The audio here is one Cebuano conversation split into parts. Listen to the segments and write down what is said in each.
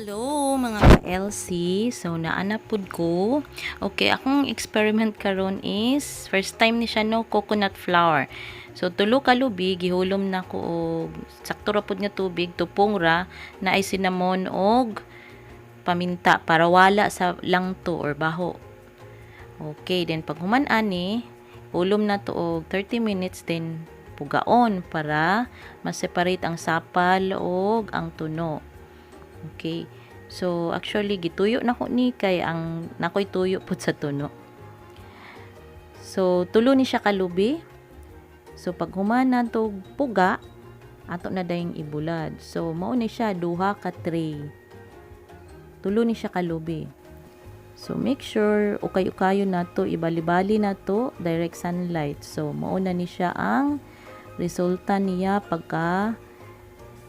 Hello mga ka-LC. So naana pud ko. Okay, akong experiment karon is first time ni siya, no, coconut flour. So tulo ka lubi gihulom na ko og sakto ra pud nga tubig, tupong ra na ay cinnamon og paminta para wala sa langto or baho. Okay, then pag human ani, hulom na to og 30 minutes, then pugaon para ma-separate ang sapal og ang tuno. Okay. So actually gituyo na ko ni kay ang nakoy tuyo pud sa tuno. So tulo ni siya kalubi. So pag human na to puga, ato na dayong ibulad. So mao ni siya duha ka tray. Tulo ni siya kalubi. So make sure ukay-ukayon nato, ibali-bali nato, direct sunlight. So mao na ni siya ang resulta niya pagka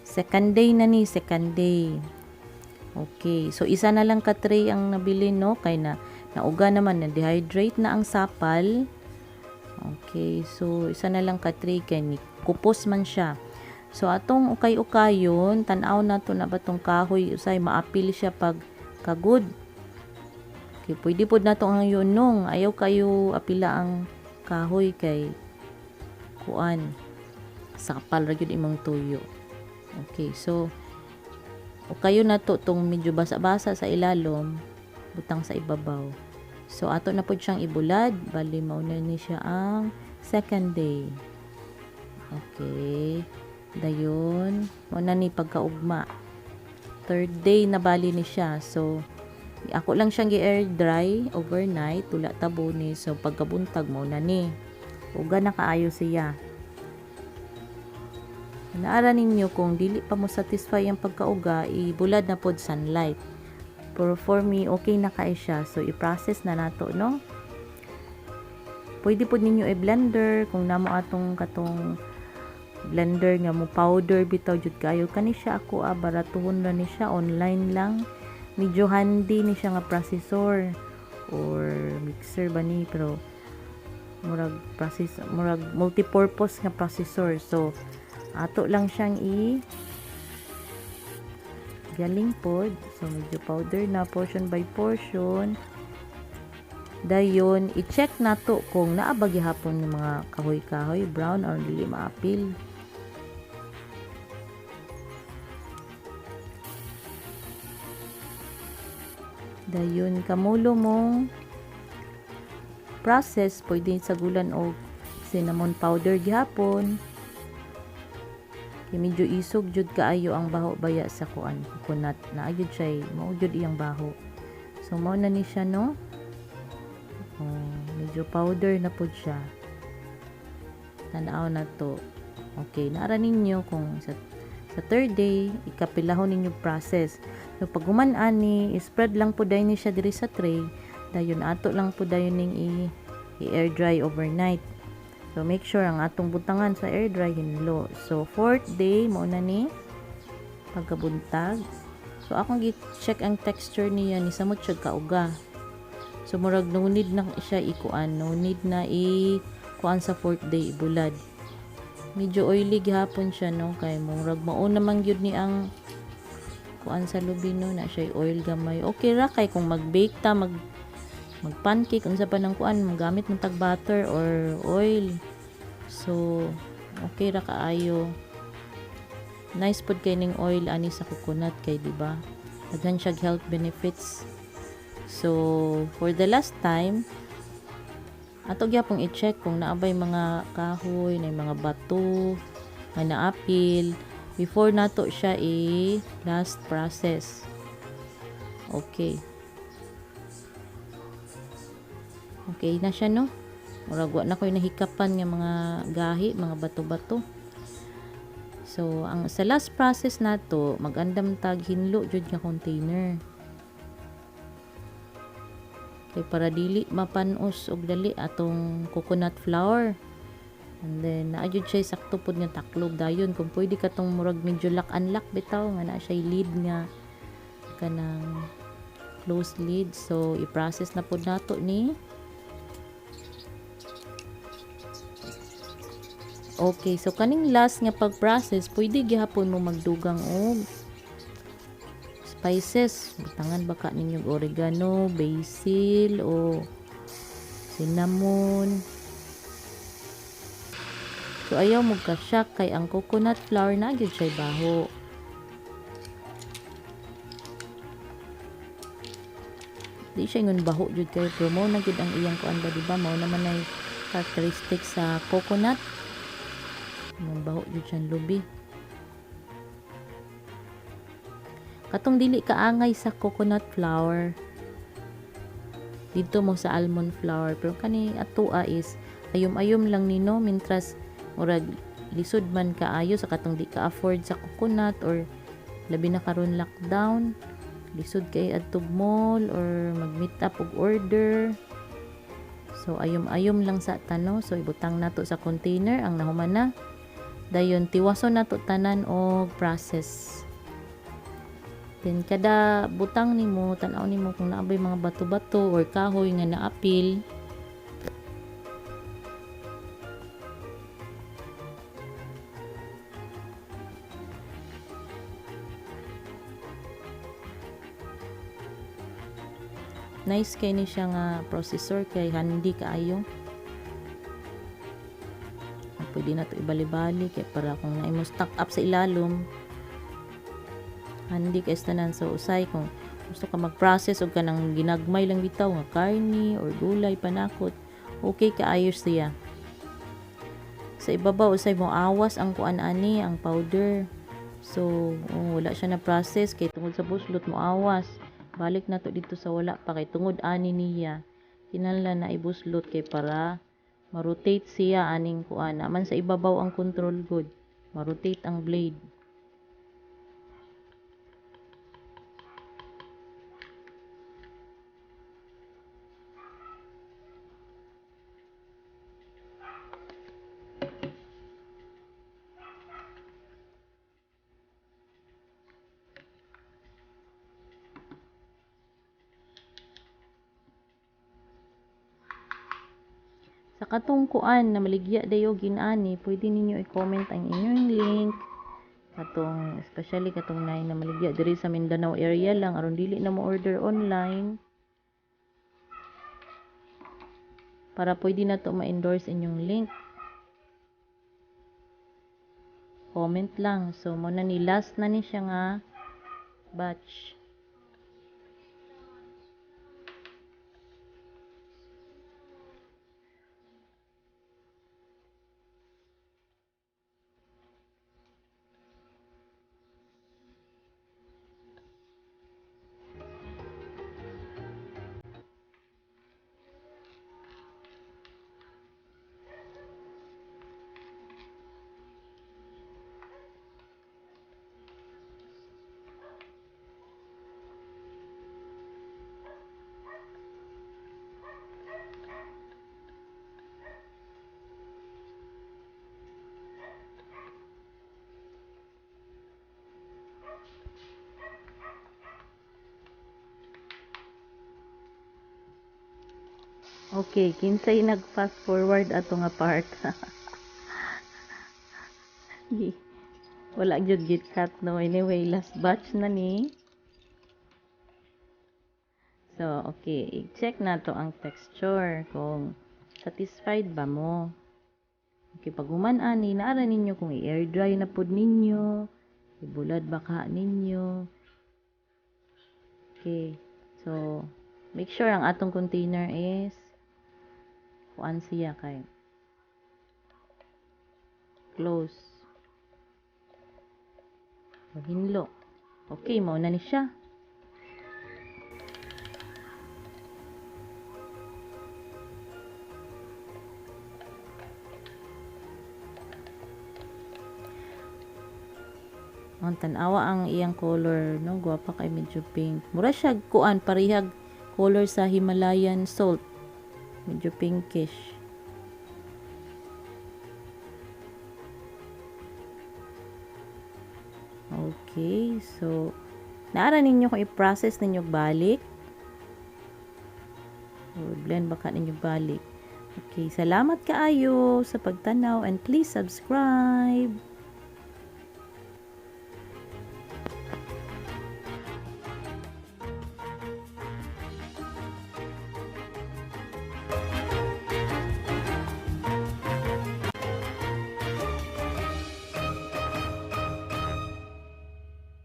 second day na ni, second day. Okay, so isa na lang ka tray ang nabili, no, kay na nauga naman, na dehydrate na ang sapal. Okay, so isa na lang ka tray kay ni kupos man siya. So atong ukay-ukayon, tan-aw na to na ba tong kahoy usay maapil siya pag kagud. Okay, pwede pod nato ang yunong, ayaw kayo apila ang kahoy kay kuan, sapal ra gyud imong tuyo. Okay, so o kayo na to tong medyo basa-basa sa ilalom, butang sa ibabaw. So ato na pod siyang ibulad, bali mao na ni siya ang second day. Okay. Dayon, mao na ni pagkaugma. Third day na bali ni siya. So ako lang siyang gi-air dry overnight, tula tabo ni. So pagkabuntag mao na ni. Uga na kaayo siya. Naara ninyo kung dili pa mo satisfy ang pagkauga, ibulad na pod sunlight. Pero for me, okay na kay siya. So i-process na nato, no? Pwede pod ninyo i-blender kung namo atong katong blender nga mo powder bitaw jud kayo. Kani siya ako baratuhon ra ni siya, online lang. Medyo handy ni siya nga processor or mixer ba ni, pero murag process, murag multi-purpose nga processor. So ato lang siyang i galing pod. So medyo powder na, portion by portion. Dayon i-check nato kung naa ba gihapon ng mga kahoy-kahoy, brown or dili maapil. Dayon kamulo mong process, pwede sagulan og cinnamon powder gihapon. Kay medyo isog jud kaayo ang baho baya sa kuan, coconut na ayud siya, mao jud iyang baho. So mao na ni siya, no. Oh, medyo powder na pud siya. Tan-aw na to. Okay, naara ninyo kung sa third day ikapilahon ninyo process. So pag human ani, spread lang po dayon ni siya diri sa tray. Dayon ato lang po dayon ning i-air dry overnight. So make sure ang atong butangan sa air dry hinlo. So fourth day mao na ni pagkabuntag. So akong gi-check ang texture niya, ni samot siya kauga. So murag no need na siya ikuan, no need na i-kuan sa fourth day ibulad. Medyo oily gihapon siya, no, kay murag mao naman gyud ni ang kuan sa lubi, no, na siya oil gamay. Okay ra kay kung mag-bake ta, mag pancake unsa pa nang kuan, magamit man tag butter or oil. So okay ra kaayo. Nice pod kay ning oil ani sa coconut kay di ba? Daghan siya health benefits. So for the last time, ato gyapon i-check kung naa bay mga kahoy, na mga bato nga naapil before nato siya i last process. Okay. Okay na siya, no? Murag wa na ko'y nahikapan nga mga gahi, mga bato-bato. So, ang sa last process nato, magandam tag hinlo jud nga container. Kay para dili mapanos og dali atong coconut flour. And then naa jud siya sakto pod nga taklob dayon kung pwede katong murag medyo lock unlock bitaw nga naa siya lid nga kanang close lid. So i-process na pod nato ni. Okay, so kaning last nga pag-process, pwede gihapon mo magdugang og spices. Butangan baka ninyo oregano, basil o cinnamon. So ayaw mo ka-shock kay ang coconut flour na gyud siya baho. Di siya ingon baho jud kay pero mao na gyud ang iyang kuan ba, di ba? Mao naman ay characteristic sa coconut. Ingon baho jud siyang lubi. Katong dili kaangay sa coconut flour, dito mo sa almond flour, pero kani atua is ayom-ayom lang nino, mintras murag lisod man kaayo sa katong di ka afford sa coconut or labi na karon lockdown, lisod kay adtog mall or mag-meet up og order. So ayom-ayom lang sa tano. So ibutang nato sa container ang nahuman na. Dayon tiwason nato tanan og process. Then kada butang nimo, tan-aw nimo kung naa bay mga bato-bato or kahoy nga naapil. Nice kay ni siya nga processor kay handy kaayo. Pwede na to ibali-bali kay para kung naay mo stock up sa ilalom, handy kay tanan. So usay kung gusto ka mag-process og kanang ginagmay lang bitaw nga karne or gulay panakot, okay kaayo siya. Sa ibabaw usay mo awas ang kuan ani ang powder. So wala siya na process kay tungod sa buslot mo awas. Balik na to dito sa wala pa kay tungod ani niya kinahanglan na ibuslot kay para ma-rotate siya aning kuan. Naman sa ibabaw ang control good, ma-rotate ang blade. Sa katong kuan na maligya dayo ginani, pwede ninyo i-comment ang inyong link katong especially katong naay na maligya diri sa Mindanao area lang aron dili na mo order online, para pwede na to ma-endorse inyong link. Comment lang. So mo na ni last na ni siya nga batch. Okay, kinsay nag-fast forward ato nga part. Wala gyud git cut no. Anyway, last batch na ni. So, okay, i-check na to ang texture kung satisfied ba mo. Okay, pag human ani, naara ninyo kung i-air dry na pud ninyo, ibulad ba ka ninyo. Okay, so make sure ang atong container is kuan siya kay close. Hinlo. Okay, mao na ni siya. Ang tan-awa ang iyang color, no? Gwapa kay medyo pink. Mura siya kuan parehag color sa Himalayan salt. Medyo pinkish. Okay, so naara ninyo kung i-process ninyo balik. Or blend baka ninyo balik. Okay, salamat kaayo sa pagtanaw and please subscribe.